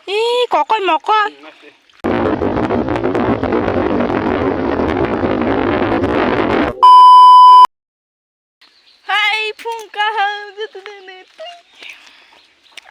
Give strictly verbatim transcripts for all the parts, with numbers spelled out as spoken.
Ih, kokoi mokoi. Hai, phung kaham joto nini twi.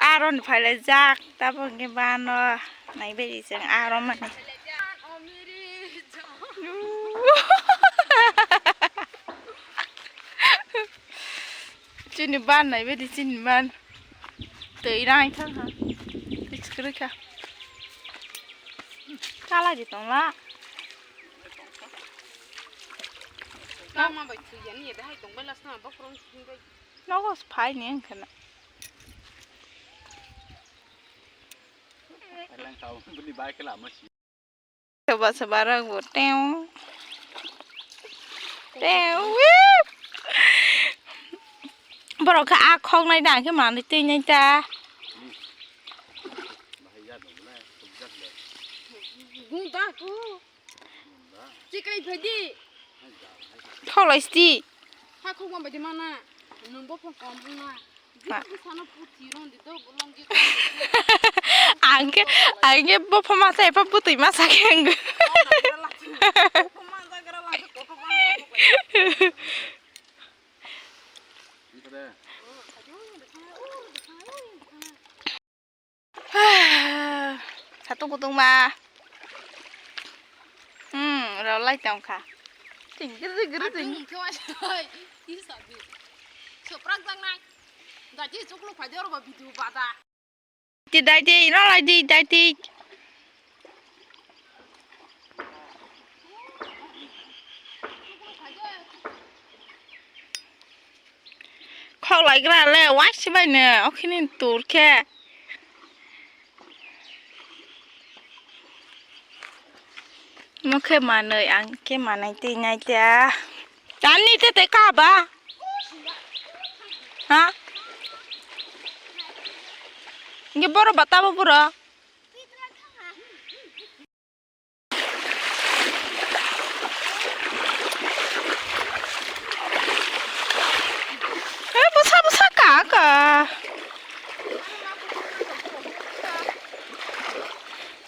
Aro ni phailai jak, tabo hwnkhe bano naibai rijak aro mani. Chini ban naibai di chini ban. Twi rai thang ha. Twi chikri kha. Kala di tongla. Tama bai thwi ya ni, ebe hai tong bai lasna, bokrong thwi bai. Nogo phai ni wngkha na. Soba soba rok bo teo. Teo. Borok kha a khok nai da, khe manwi twi nai ta. Gung ta ku. Chikai phai di. Kholai sti. Ha khok ma bai di mana. Nung bo phang kom na. Ang khe, ang khe bophor masa epha bwtwi masa khe ang. Satung kutung ma. Hmm, rw lai tong kha. Ting giri giri ting. Soprak jang nai. Dati chuklo phai de oro ba video bada. Ti dai ti, ino lai ti, dai ti. Khok lai gra le, waisi bai ne, okhini tur khe. Mo khe manwi, ang khe manai twi nai ta. Tani te te ka ba? Ha? Nge boro bata bo boro. Eh, bwsa bwsa ka ka.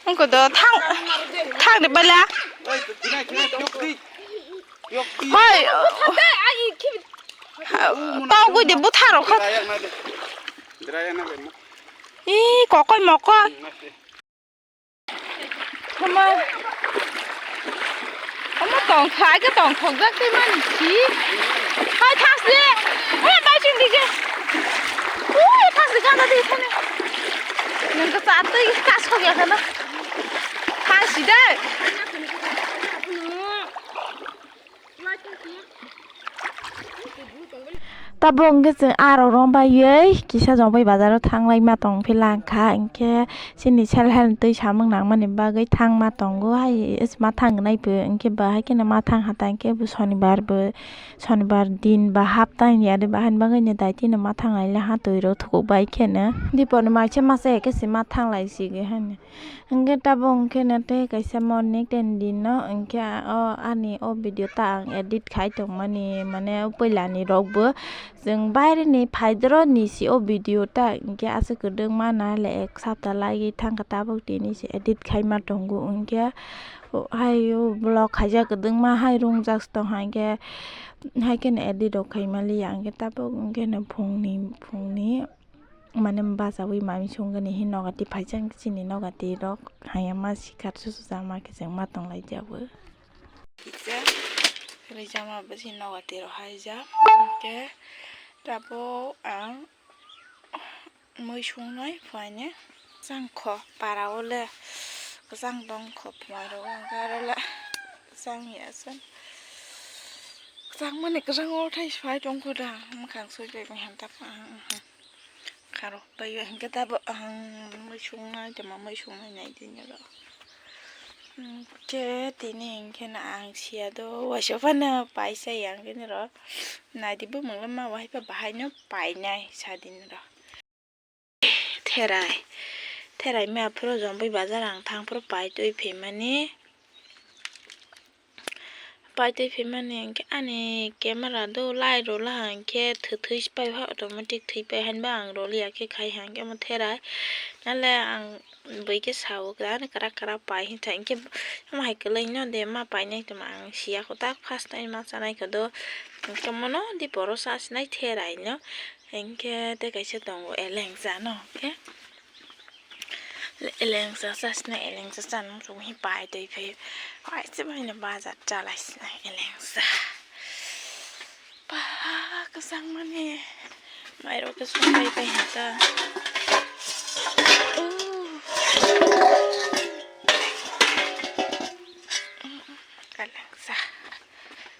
Wngkha do thang, thang de bala. Hoi. Togwi de bwtharok kha. Ih, kokoi mokoi. Hama. Hama tongthok, ai khe tongthokjak tei mani si. Hai thas de. Hai bai chwng di je. Ui, thas de gana di thani. Nang ka chat tei ka sok ya kana. Thas si de. Tabuk hwnkhe chwng aro rw baiwi kisa jongbai bazaro thanglai ma tong phi lang kha, hinkhe chini self help twi samung nangmani bagwi thangma tongo. Hai ma thang nai bo, hinkhe bo hai kheno ma thang ha ta, hinkhe bo sonibar bo, sonibar din ba hapta hinya de, bahai ni bagwi no daitino ma thang lai le ha twi rw thukubai kheno. Dipor ni mai se masa ya khe se ma thang lai sigi hani. Hwnkhe tabuk hwnkhe no tei kaisa morning ten din no hwnkhe o ani o video ta ang edit khai tongmani, mane o puila ni rok bo chwng baire ni phaidoro ni si o video ta, hwnkhe aswk kwdwkma nahale ek sapta laiwi thangkha, tabuk tini se edit khaima tongo, hwnkhe hai o vlog khaijak kwdwkma hai rungjak tongkha, hwnkhe hai kheno edit rok khaima liya, hwnkhe tabuk hwnkhe no phungni phungni. Mane bachawi mami songani hin nogati phaijak chini nogati rok hayama sikar susu jama khe chwng ma tong lai jago. Kisa rijama bwsi nogati rok haijak. Hwnkhe tabuk ang mui sungnai phaine kwchang kho para o le kwchang tong kho phai rok hwnkhe aro le kwchang ya se kwchang mani kwchang o thai phai tong kho da mwkhang sui bai mani hamta. Kharok bai o hwnkhe tabuk ang mui sungnai tongma mui sungnai nai tini ro. Hwnkhe tini hwnkhe no ang siya do waisa phano paisa yang tini ro. Nai di bumung lama wahai pa bahai no painai sa tini ro. Therai, therai maya phuru jombai bazar ang thang phuru pai twi phaimani. pai twi phaimani hinkhe ani camera do light rwla hinkhe thwi thwi pai automatic thwi pai hainba ang rwliya khe khai hinkhe omo therai nale ang bui khe sao ani kwrak kwrak pai hinkhe omo hai kwlwino de ma painai tongma ang siya kho tak first time ma chanai kho do hinkhe omono di poro chasinai therai no hinkhe tei kaisa tongo elengsa no khe. Elengsa chasna, elengsa chana muchungo hi pai twi phaio. Hai se bai no bazar chalai sina elengsa. Ba kwchang mani. Mairok khe song pai pai hata. Elengsa.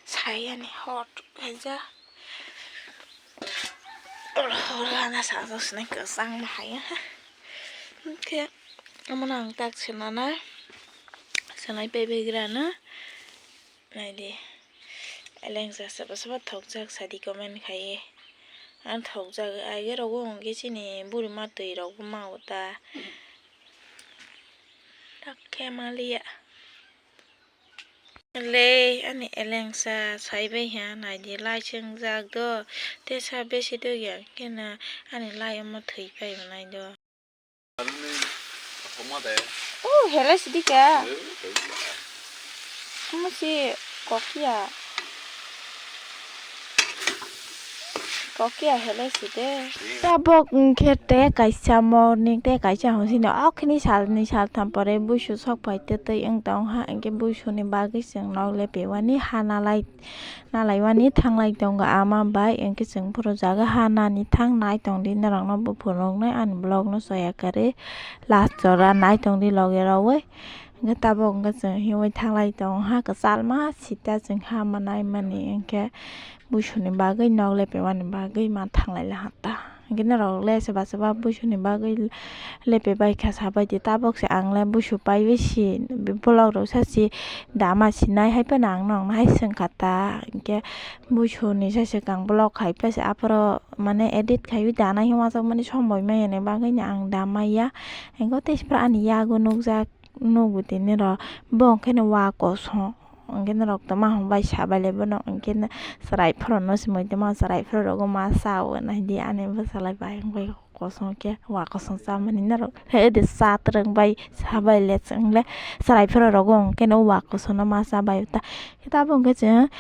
Sayani hot kaja. Oro horo ana sajak sinai kwchang ma hai. Hinkhe omono ang tak sinanai. Sinai paibai grana. Naidi. Elengsa saba saba thokjak sadi comment khai. Ang thokjak aige rogo hwnkhe chini buri ma twi rok bo ma ota. Tak khe maliya. Le ani elengsa saibai ha naidi lai chwngjak do tesa besi do ya kena ani lai omo thwi pai nai do. Oh, hele sidi ka. Omo si kokia. Kokia hele side. Tabok wngkhe te kaisa morning te kaisa honsini o khini salni saltham pore buisu sok pai te twi wng tong ha hinkhe buisuni bagwi chwng nok lepewani ha nalai nalaiwani thanglai tongo ama bai hinkhe chwng phuru jaga ha nani thang nai tongdi norokno buphuru roknwi ani vlogno choya kwrwi last jora nai tongdi logi rogwi. Hinkhe tabok hinkhe chwng hiwi thanglai tongo ha kwchalma sita chwng ha ma naimani hinkhe buisuni bagwi nok lepewani bagwi ma thanglai laha ta. Hinkhe norok le chwba chwba buisuni bagwi lepe baikha sabaidi tabok se ang le buisu paiwi si vlog rok sa si dama sinai hai phano ang norokno hai swngkha ta. Hinkhe buisuni sa swkang vlog hai phai se aphuru mane edit khaiwi danai wajakmani somoi maya ni bagwi no ang damaiya. Hinkhe tei ani yago nukjak. Nugo tini rok bo hwnkhe no wa kosom hwnkhe norok tongma hwnbai sabai le bono hwnkhe chwrai phuru no simi tongma chwrai phuru rogo ma cha o naidi ani bwsalai bai hwnbai kosom khe wa kosom chamani norok hede cha twrwng bai sabai le chwng le chwrai phuru rogo hwnkhe no wa kosom no ma chabai ta tabuk hwnkhe chwng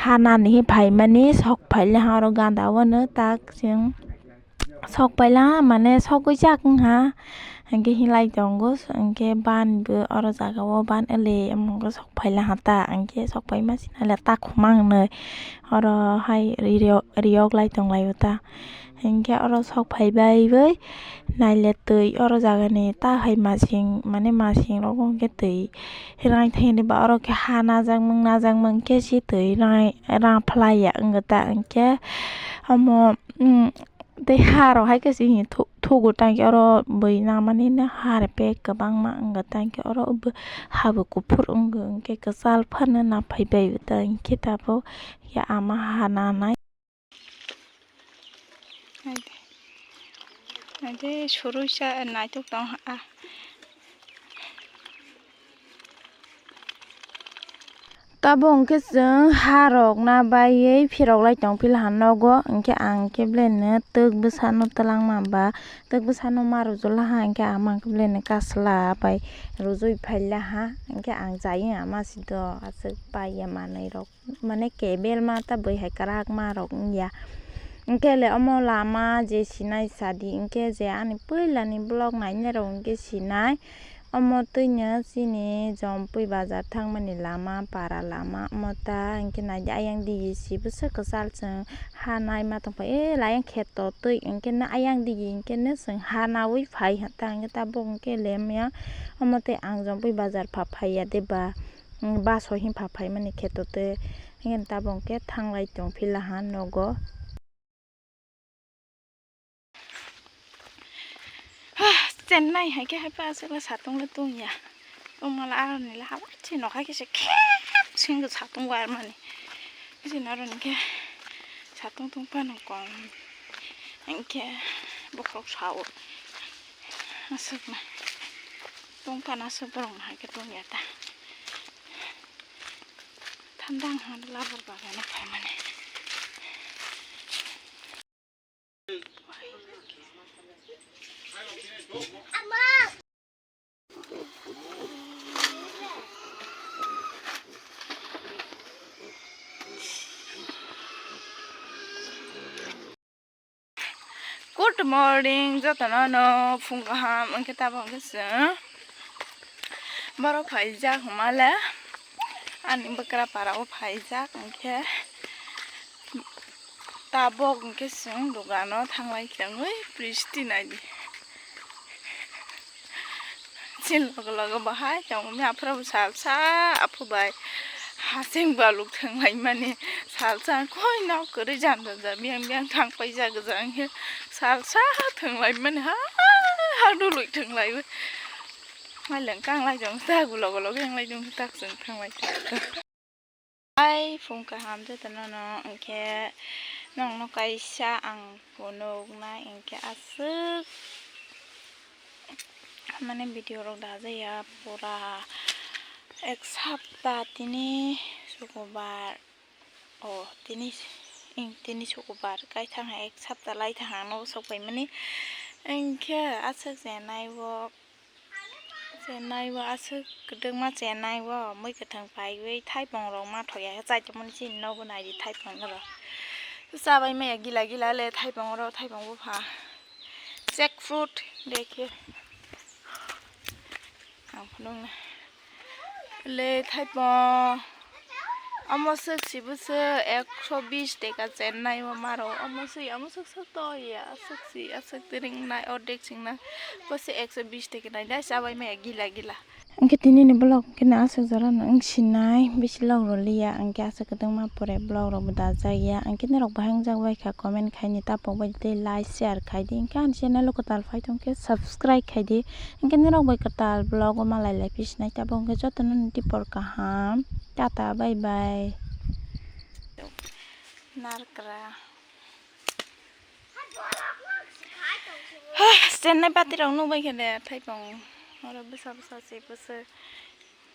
ha nani hi phaimani sok phaile ha oro ganda o no tak chwng. Sok paila mane sogwi jak wngha, hinkhe hinlai tongo, hinkhe ban bo oro jaga o ban ele omo wngkha sok paila ha ta, hinkhe sok paima sina le ta khuma hinwi oro hai riyok lai tong lai o ta, hinkhe oro sok paibai bai naile twi oro jaga ni ta hai masing mane masing rogo hinkhe twi rai thani ba oro khe ha najak mung najak mung khe si twi rai phlai ya wngkha ta, hinkhe omo. Tei ha rok hai khe se thugo tang khe oro bui namani no ha rw pek kwbangma wngkha tang khe oro ha bo kuphur wngkha hwnkhe kwchal phano naphai bai bo tang khe tabuk ya ama ha nanai. Naidi, naidi, suru sa naitok tong ha. Tabuk hwnkhe chwng ha rok na baiwi phirok lai tong phila ha nogo, hwnkhe ang khe beleno twk bwsano twlangma ba twk bwsano ma rwjula ha, hwnkhe ama hwnkhe beleno kasla bai rwjui phaila ha, hwnkhe ang chayung ama si do aswk pai ya manwi rok. Mane kebel ma ta bui hai kwrak ma rok wngya. Hwnkhe le omo lama je sinai sadi hwnkhe je ani puila ni vlog nainai rok hwnkhe sinai. Omo twino chini Jompui bazar thangmani lama, para lama omo ta hwnkhe naidi ayang digi si bwswk kwchal chwng ha naima tongphai. E ayang kheto twi hwnkhe no ayang digi hwnkhe no chwng ha naui phai ta hwnkhe tabuk hwnkhe lemya omo tei ang Jompui bazar pha phaiya de ba. Bus o himkha phaimani kheto tei hwnkhe tabuk hwnkhe thanglai tong phila ha nogo. Chennai hai khe hai pa aswk le satung le tungya. Tongmala aroni le haba se nokha khe se khep singwi satung warmani. Bisi noroni khe satung tungphano kom hinkhe bokhorok sao aswkno tungphano aswk borokno hai khe tungya ta. Thandang ha labar bagano phaimani. Good morning, jotono no phung kaham, hwnkhe tabuk hwnkhe chwng borok phaijak hwnmale, ani bwkra para o phaijak, hwnkhe tabuk hwnkhe chwng dogano thanglai khe wngwi pristi naidi. Chini logo logo bahai tongmani aphuru bo salsa aphu bai hasing baluk thwnglaimani salsa koi nok kwrwi janja ja biyang biyang thang paijak gwja wngkhe salsa thwnglaimani ha ha dului thwnglaiwi. Maileng kanglai jong ta gulo gulo khe wnglai jong tak chwng thanglai tong. Hai phung kaham jotono no, hwnkhe nongno kaisa ang phunuknai, hwnkhe aswk mane video rok dajaya pura ek sapta tini sukubar, o tini, tini sukubar kaithang hai ek sapta lai thang ang no sok paimani, hwnkhe aswk chenai o. Chenai o aswk kwdwkma chenai o mui kwthwng paiwi thaipung rok ma thoya khe chaitokmani chini nogo naidi thaipung rok chabai maya gila gila le thaipung rok thaipung bupha jackfruit dekhe ang phunukna le thaipung. Omo swk si bwswk ekso bis teka chenai o maro. Omo swk, omo swk swk to ya. Aswk si, aswk tiring nai ordek sing nai. Bwswk ekso bis teka nai dai chabai maya gila gila. Hwnkhe tini ni vlog hwnkhe no aswk jora no wng sinai. Bisi log rw liya. Hwnkhe aswk kwdwkma pore vlog rok bo dajak ya. Hwnkhe norok bahai wngjak bai kha comment khai ni taphok bai tei like share khai di. Hwnkhe ani channel o kwtal phai tong khe subscribe khai di. Hwnkhe norok bai kwtal vlog o malai lai phi sinai tabuk hwnkhe jotono ni tipor kaham. Tata bye bye. Narkra. Chenai pati rok nukbai khe de thaipung. Oro bwsa bwsa se bwswk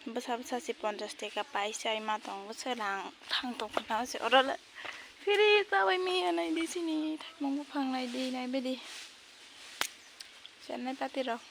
bwsa bwsa se ponchash teka paisa ima tongo se rang thang tong khna se oro le phiri chabai maya nai di sini thaipung buphang nai di nai bedi. Chenai pati rok.